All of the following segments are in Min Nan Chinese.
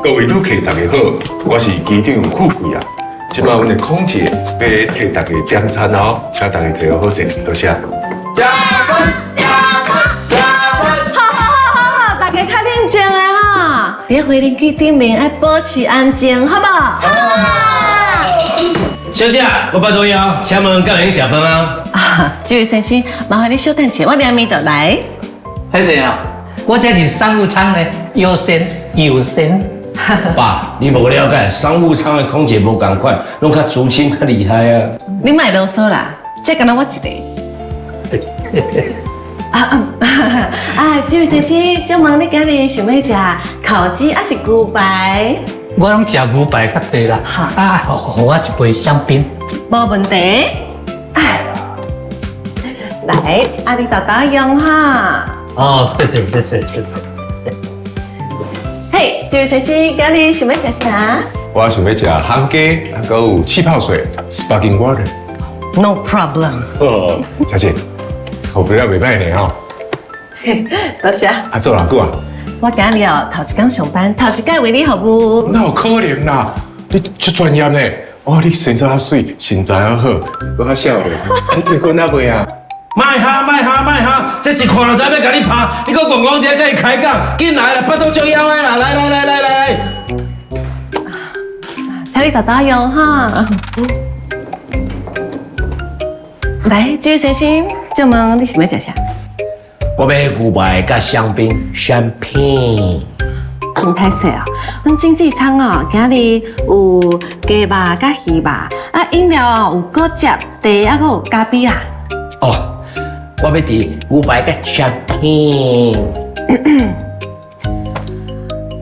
各位旅客大家好，我是機長富貴啊。這擺阮的空姐欲替大家點餐哦，請大家坐好勢，多謝。好好好好好，大家較冷靜的吼，佇飛行機頂面愛保持安靜，好無？小姐，我拜託邀，請問敢會用食飯啊？啊，這位先生，麻煩你稍等一下，我兩面就來。彼個啊，我這是商務艙的優先優先。爸，你無了解，商務艙的空姐無仝款，攏較資深較厲害啊。你莫囉嗦啦，這敢若我一個。啊啊啊！這位先生，請問你今日想欲食烤雞還是牛排？我攏食牛排較濟啦。好啊，予我一杯香檳。無問題。哎，來，啊你豆豆用哈。哦，謝謝謝謝謝謝。嘿，這位先生，今日想欲食啥我想欲食烘雞，還閣有氣泡水，sparkling water。？No problem。哦，小姐，口碑也袂䆀呢吼。多謝。啊，做偌久啊？我今日哦，頭一工上班，頭一擺為你服務。哪有可能啦？你足專業呢？哦，你身材較媠，身材較好，閣較少年。你結婚猶未啊？莫哈莫哈莫哈，這一看就知欲共你拍，你閣戇戇佇遐共伊開講，緊來啦，腹肚足枵的啦，來來來來來。請你豆豆用哈。來，這位先生，請問你想欲食啥？我欲牛排佮香檳，香檳。真歹勢啊！阮經濟艙哦，今日有雞肉佮魚肉，啊飲料哦有果汁、茶，啊閣有咖啡啊。哦，我欲佇牛排佮香檳。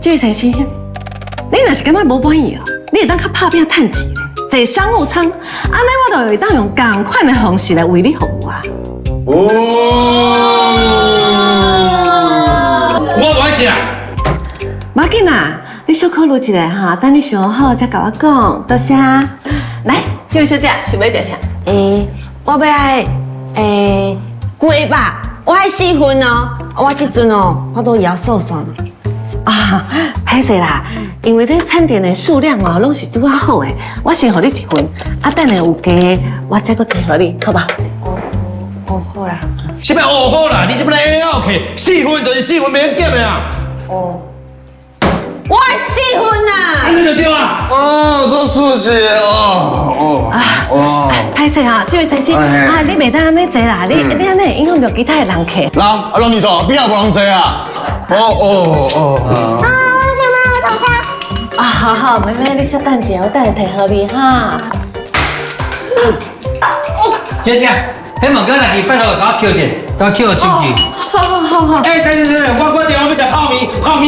這位先生，你若是感覺無滿意哦，你會當較拍拚趁錢咧，坐商務艙，按呢我就會當用仝款的方式來為你服務啊。哦，我無愛食。無要緊啦，你小考慮一下哈，等你想好才共我講。多謝。來，這位小姐想欲食啥？欸，我欲愛雞肉，我愛四份哦。我這陣哦，我都枵瘦瘦呢。啊，歹勢啦，因為這餐點的數量哦，攏是拄仔好的，我先予你一份，啊，等下有加，我再閣加予你，好吧？哦，好啦。啥物哦好啦？你這欲來拗客？四份就是四份，袂用減的啊。哦，我愛四份啊！按呢就對啊。哦，做數學哦哦哦。歹勢啊，這位先生，啊，你袂當按呢坐啦，你按呢會影響著其他的人客。人啊，攏佇佗，邊有無人坐啊？哦哦哦。啊，我想欲頭髮。啊，好好，妹妹，你稍等一下，我等下提予你哈。姐姐，彼物件來去，拜託共我抾者，共我抾予清氣。好好好好。哎，小姐小姐，我等下欲食泡麵，泡麵。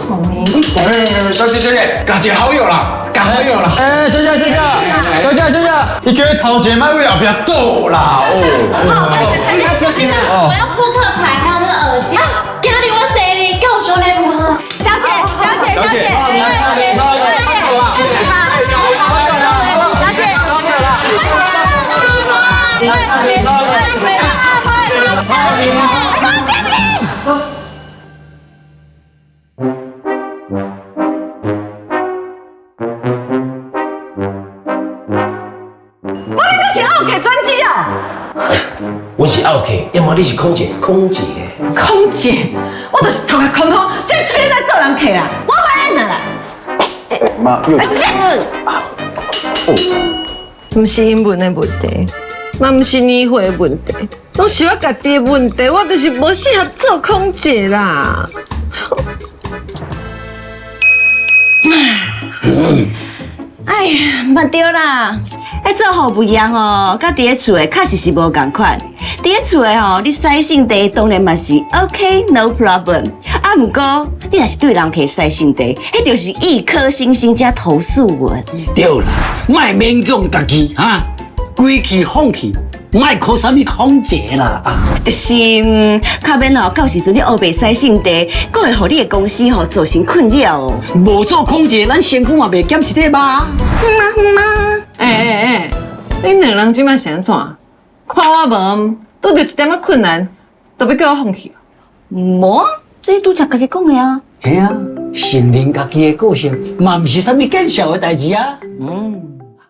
泡麵。哎，小姐小姐，共一个好友啦，共好友啦。哎，小姐小姐，小姐小姐，伊叫你頭前莫為後壁倒啦。哦。小姐，我要撲克牌，還有那個耳機。今日我生日，夠小禮物哈。小姐，小姐，小姐，小姐，小姐，我你這是奧客專機哦。阮是奧客，要麼你是空姐，空姐。空姐，我就是頭殼空空，這喙來做人客啦，我無愛啦。媽，又。毋是英文的問題，嘛毋是年歲的問題，攏是我家己的問題，我就是無適合做空姐啦。哎呀，嘛對啦，欸做服務業吼，佮佇咧厝的確實是無仝款。佇咧厝的吼，你洗身體當然嘛是 OK，no problem。啊，毋過你若是對人客洗身體，彼就是一顆星星加投訴文。對啦，莫勉強家己哈，規氣放棄，莫考啥物空姐啦啊！是，較免吼，到時陣你烏白洗身體，閣會予你的公司吼造成困擾哦。無做空姐，咱身軀嘛袂減一塊肉。嗯啊嗯啊。欸欸欸，恁兩人這擺是按怎？看我無，拄著一點仔困難，就欲叫我放棄？無啊，這拄才家己講的啊。嘿啊，承認家己的個性，嘛毋是啥物見笑的代誌啊。嗯。